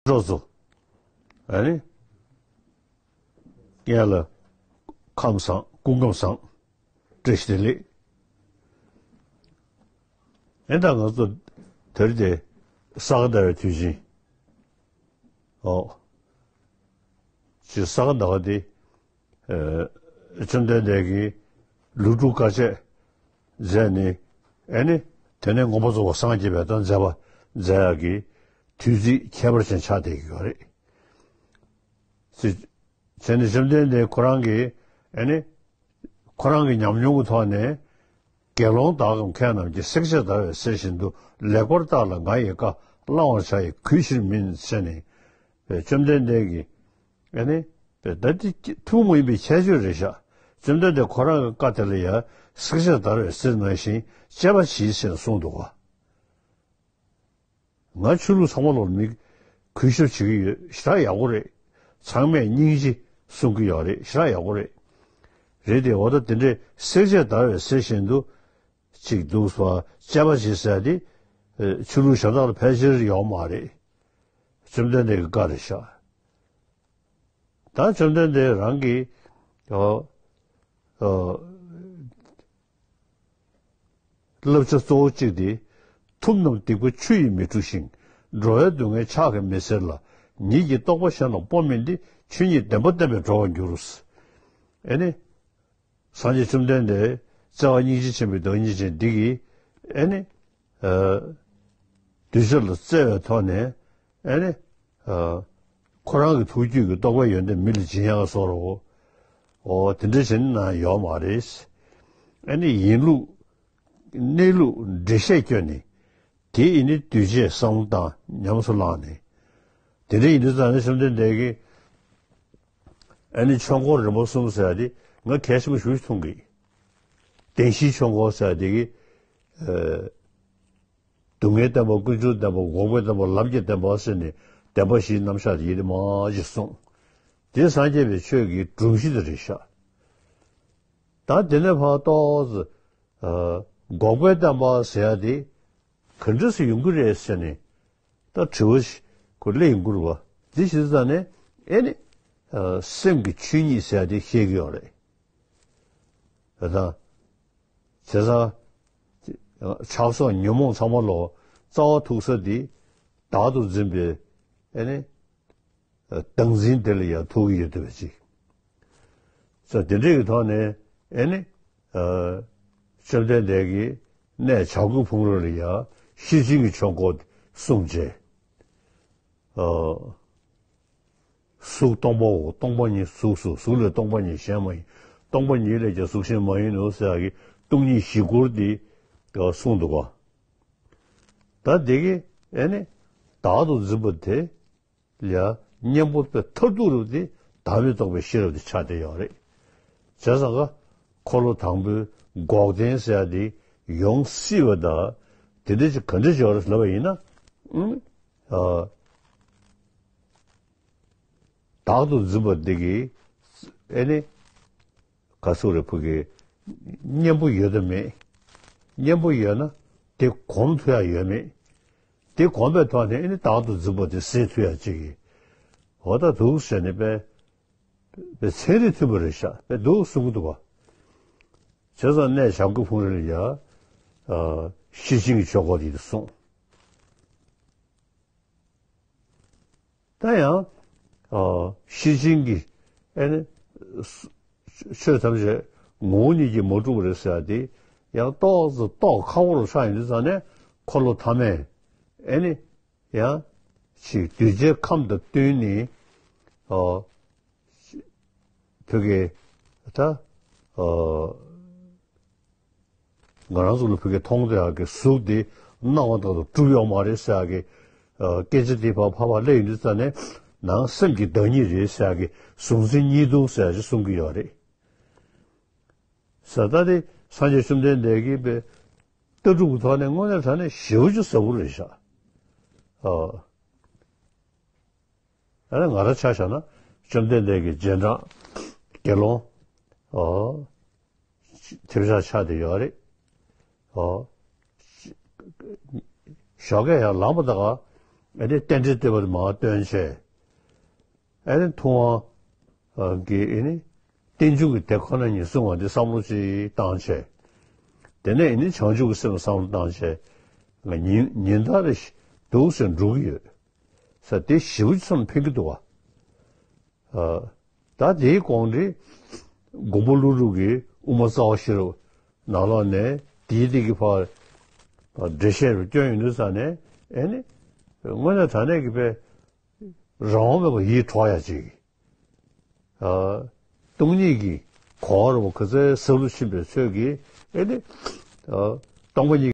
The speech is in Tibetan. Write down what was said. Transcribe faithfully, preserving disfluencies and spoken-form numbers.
གྲོགས་ཚོ། ཨ་ནི། ངས་ལ་ཁམས་བཟང་། སྐུ་ཁམས་བཟང་། བཀྲ་ཤིས་བདེ་ལེགས། ཨེ་ད་ང་ཚོ་དེར་དེ་ས་ག་ཟླ་བའི་དུས་ཆེན། ཨོ། ཅི་ས་ག་ཟླ་བ་དེ། ཨེ། བཅོམ་ལྡན་འདས་ཀྱིས་ལོ་དྲུག་དཀའ་སྤྱད་མཛད་ནས། ཨེ་ནི། དེ་ནས་མངོན་པར་རྫོགས་པར་སངས་རྒྱས་པའི་དང་མཛད་པ་མཛད་ཡག་གི་དུས་ཚིགས་ཁྱད་པར་ཅན་ཆགས་བསྡད་ཀྱི་ཡོད་རེད། ཅི། བྱས་ནས་བཅོམ་ལྡན་འདས་ཁོ་རང་གིས། ཨེ་ནི། ཁོ་རང་གི་ཉམས་མྱོང་གི་ཐོག་ནས། དགེ་སློང་དག་གམ་མཁས་རྣམས་ཀྱིས། བསྲེག་བཅད་བརྡར་བའི་གསེར་བཞིན་དུ། ལེགས་པར་བརྟགས་ལ་ང་ཡི་བཀའ། བླང་བར་བྱ་ཡི་གུས་ཕྱིར་མིན། ཟེར་ནས། བཅོམ་ལྡན་འདས་ཀྱིས། ཨ་ནི། ད་འདི་ཐུན་མོང་མ་ཡིན་པའི་ཁྱད་ཆོས་རེད་ཤག་བཅོམ་ལྡན་འདས་ཁོ་རང་གི་བཀའ་དེ་ལ་ཡང་། བསྲེག་བཅད་བརྡར་བའི་གསེར་ནང་བཞིན་དཔྱད་པ་གྱིས་ཟེར་ནས་གསུངས་འདུག་ག་ང་ཆོས་ལུགས་ཚང་མ་ལོག་མི་གུས་ཞབས་བྱེད་ཀྱི་ཡོད། ཞེ་དྲག་ཡག་པོ་རེད། ཚང་མས་སྙིང་རྗེ་གསུང་གི་ཡོད་རེད། ཞེ་དྲག་ཡག་པོ་རེད། རེད་དེ། འོ་ད་དེ་འདྲའི་བསྲེག་བཅད་བརྡར་བའི་གསེར་བཞིན་དུ་ཅིག་འདུག་པ། དཔྱད་པ་བྱེད་ཟེར་དེ། ཨེ། ཆོས་ལུགས་གཞན་དག་ལ་ཕལ་ཆེར་ཡོད་མ་རེད། བཅོམ་ལྡན་འདས་ཀྱི་བཀའ་རེད་ཤག་ད་བཅོམ་ལྡན་འདས་རང་གིས། ཨོ། ཨོ། བསླབ་བྱ་གཙོ་བོ་གཅིག་དེ། ཐུབ་རྣམས་སྡིག་པ་ཆུ་ཡིས་མི་འཁྲུ་ཞིང་། འགྲོ་བའི་སྡུག་བསྔལ་ཕྱག་གིས་མི་སེལ་ལ། ཉིད་ཀྱི་རྟོགས་པ་གཞན་ལ་སྤོ་མིན་ཏེ། ཆོས་ཉིད་བདེན་པ་བསྟན་པས་གྲོལ་བར་འགྱུར། ཨེ་ནི། སངས་རྒྱས་བཅོམ་ལྡན་འདས་བརྩེ་བ་སྙིང་རྗེ་ཆེན་པོའི་བདག་ཉིད་ཅན་འདི་གིས། ཨེ་ནི། ཨ། གདུལ་བྱ་ལ་བརྩེ་བའི་ཐོག་ནས། ཨེ་ནི། ཨ། ཁོ་རང་གི་ཐུགས་རྒྱུད་ཀྱི་རྟོགས་པའི་ཡོན་ཏན་མི་ལ་སྦྱིན་ཡག་སོགས་རོ། འོ་དེ་འདྲ་བྱས་ན་ཡོད་མ་རེད། ཨེ་ནི་ཡིན་ལུགས་གནས་ལུགས་འགྲེལ་བཤད་བསྐྱོན་ནས། དེ་ཡིན་ནི་གདུལ་བྱས་བསམ་བློ་བཏང་ཉམས་སུ་བླངས་ནས། དེ་འདྲ་ཡིན་དུས་ཙང་ནས་བཅོམ་ལྡན་འདས་ཀྱིས། ཨེ་ནི་ཆོས་འཁོར་རིམ་པ་གསུམ་ཟེར་ཡ་དེ་ང་གལ་ཆེན་པོ་ཞེ་པོ་ཅིག་མཐོང་གི། བདེན་བཞིའི་ཆོས་འཁོར་ཟེར་ཡ་དེ་གི། ཨེ། སྡུག་བསྔལ་བདེན་པ། ཀུན་འབྱུང་བདེན་པ། འགོག་པའི་བདེན་པ། ལམ་གྱི་བདེན་པ་ཟེར་ནས་བདེན་པ་བཞིའི་རྣམ་གཞག་དེ་ཡི་དེ་མ་ཞིག་གསུངས། དེ་སངས་རྒྱས་པའི་ཆོས་ཀྱི་སྒྲོམ་གཞི་དེ་རེད་ཤག་ད་དེ་ནས་ཕར་ཏོག་ཙམ། ཨ། འགོག་པའི་བདེན་པ་ཟེར་ཡ་དེ་ག་འདྲ་སེ་ཡོང་གི་རེད་ཟེར་ནས། ད་དྲི་བ་ཞིག་ཁོ་སླེབས་ཡོང་གི་རེད་པ། དེ་ཞིག་ཙང་ནས། ཨེ་ནི། ཨ། སེམས་ཀྱི་ཆོས་ཉིད་ཟེར་ཡ་དེ་བཤད་ཀྱི་ཡོད་རེད། ད་བྱས་ཙང་། ཆགས་སོགས་ཉོན་མོངས་ཚང་མ་ལོག་རྩ་བ་ཐུག་ས་དེ་བདག་ཏུ་འཛིན་པའི། ཨེ་ནི། བདག་འཛིན་དེ་ལ་ཡང་ཐུག་གི་ཡོད་བསྡད་པ་ཅིག་ཙང་དེ་འདྲ་གི་ཐོག་ནས། ཨེ་ནི། ཨ། བཅོམ་ལྡན་འདས་ཀྱིས་གནས་བྱ་རྒོད་ཕུང་རི་ལ་ཡང་ཤེར་ཕྱིན་གྱི་ཆོས་འཁོར་གསུངས་བྱས། ཨ། གཟུགས་སྟོང་པའོ། སྟོང་པ་ཉིད་གཟུགས་སོ། གཟུགས་ལས་སྟོང་པ་ཉིད་གཞན་མ་ཡིན། སྟོང་པ་ཉིད་ལས་ཀྱང་གཟུགས་གཞན་མ་ཡིན་ནོ་ཟེར་ཡག་གི་སྟོང་ཉིད་བཞི་སྐོར་འདི་གསུངས་འདུག་ག་ད་འདི་གི། ཨེ་ནི། བདག་ཏུ་འཛིན་པ་དེ་ལ་གཉེན་པོ་དཔེ་མཐར་ཐུག་རབ་དེ་བདག་མེད་རྟོགས་པའི་ཤེས་རབ་དེ་ཆགས་བསྡད་ཡོད་རེད། བྱས་ཙང་ཀ་འཁོར་ལོ་དང་པོའི་འགོག་བདེན་ཟེར་ཡ་དེ་ཡོང་སྲིད་པ་དང་། དེ་འདྲ་ཅིག་ག་འདྲ་ཅིག་ཡོད་རེད་ལབ་པ་ཡིན་ན། ཨུམ། ཨ། བདག་ཏུ་འཛིན་པ་འདི་གིས། ཨེ་ནི། ག་ཚོད་རེད། ཕ་གི་གཉེན་པོ་ཡོད་དམ་མེད། གཉེན་པོ་ཡོད་ན་དེ་གོམས་ཐུབ་ཡ་ཡོད་མེད། དེ་གོམས་པའི་ཐོག་ནས། ཨེ་ནི། བདག་ཏུ་འཛིན་པ་དེ་སེལ་ཐུབ་ཡ་ཅིག་གི། འོ་ད་འདུག་ཟེར་ནས་དཔེ། དཔེ་ཚན་རིག་མཐུན་པ་རེད་ཤག་དཔེ་འདུག་གསུང་གི་འདུག་ག་བྱས་ཙང་གནས་བྱ་རྒོད་ཕུང་རི་ལ་ཡང་། ཨ། ཤེར་ཕྱིན་གྱི་ཆོས་འཁོར་དེ་གསུངས། ད་ཡང་། ཨ། ཤེར་ཕྱིན་གྱི། ཨེ་ནི། ཆོས་ཐམས་ཅད་ངོ་བོ་ཉིད་ཀྱིས་མ་གྲུབ་པ་རེད་ཟེར་ཡ་དེ་ཡང་ཏོག་ཙམ་རྟོགས་ཁག་པོ་རུ་ཆགས་ཡོང་དུས་ཙང་ནས། འཁོར་ལོ་ཐ་མས། ཨེ་ནི། ཡང་ཅིག་གདུལ་བྱའི་ཁམས་དང་བསྟུན་ནས། ཨོ། བོད་ཀྱི་ད། ཨོ། ང་རང་ཚོ་ལ་བོད་ཀྱི་མཐོང་བསྡད་ཡག་གི་གཟུགས་འདི་སྣང་བ་དག་ཏུ་གྲུབ་ཡོད་མ་རེད་ཟེར་ཡག་གི། ཨོ། སྐད་ཆ་འདི་ཕར་ཕར་ཕར་སླེབས་ཡོང་དུས་ཙང་ནས། ནང་སེམས་ཀྱི་བདག་ཉིད་རེད་ཟེར་ཡག་གི་གཟུང་འཛིན་གཉིས་འདུག་ཟེར་ཡག་ཅིག་གསུང་གི་ཡོད་རེད། ས་ད་དེ་སངས་རྒྱས་བཅོམ་ལྡན་འདས་ཀྱིས་པའི་ལྟ་གྲུབ་ཀྱི་ཐོག་ནས་དངོས་གནས་དྲང་གནས་ཞེ་པོ་ཅིག་ཟབ་པོ་རེད་ཤག་ཨ། ཨ་ནི་ང་རང་ཆ་བཞག་ན་བཅོམ་ལྡན་འདས་ཀྱི་རྗེས་འབྲང་དགེ་སློང་། ཨ། ཐེབས་ཆག་ཆགས་བསྡད་ཡོད་རེད། ཨ། ཞོགས་ཀས་ཡར་ལངས་པ་དང་། ཨ་ནི་རྟེན་འབྲེལ་བསྟོད་པ་དེ་མར་བཏོན་བྱས། ཨ་ནི་ཐུབ་དབང་གི་ཨ་ནི་རྟེན་འབྱུང་གི་དེ་ཁོ་ན་ཉིད་གསུང་བ་འདི་བསམ་བློ་ཅིག་བཏང་བྱས། དེ་ནས་ཨ་ནི་བྱང་ཆུབ་ཀྱི་སེམས་བསམ་བློ་བཏང་བྱས། ང་ཉིན་ཉིན་ལྟར་རེ་འདུག་སེ་འགྲོ་གི་ཡོད་ས་དེ་ཞེ་པོ་ཅིག་བསམ་ཕན་གྱི་འདུག་བ། ཨ། ད་དེའི་གོང་དེ་མགོན་པོ་ཀླུ་སྒྲུབ་ཀྱིས་དབུ་མ་རྩ་བ་ཤེས་རབ་ནང་ལོགས་ནས་དེའི་སྟེང་གི་ཕར་འགྲེལ་བཤད་རུ་བསྐྱོན་ཡོང་དུས་ཙ་ནས། ཨེ་ནི་དངོས་གནས་དྲང་གནས་ཀྱི་དཔེ་རང་དབང་མེད་པར་ཡིད་འཕྲོག་ཡ་ཅིག་ཨ། སྟོང་ཉིད་ཀྱི་གོ་བ་རུ་ག་ཚོད་ཟབ་ཏུ་ཕྱིན་པའི་ཚོད་ཀྱིས། ཨེ་ནི་ཨ། སྟོང་པ་ཉིད།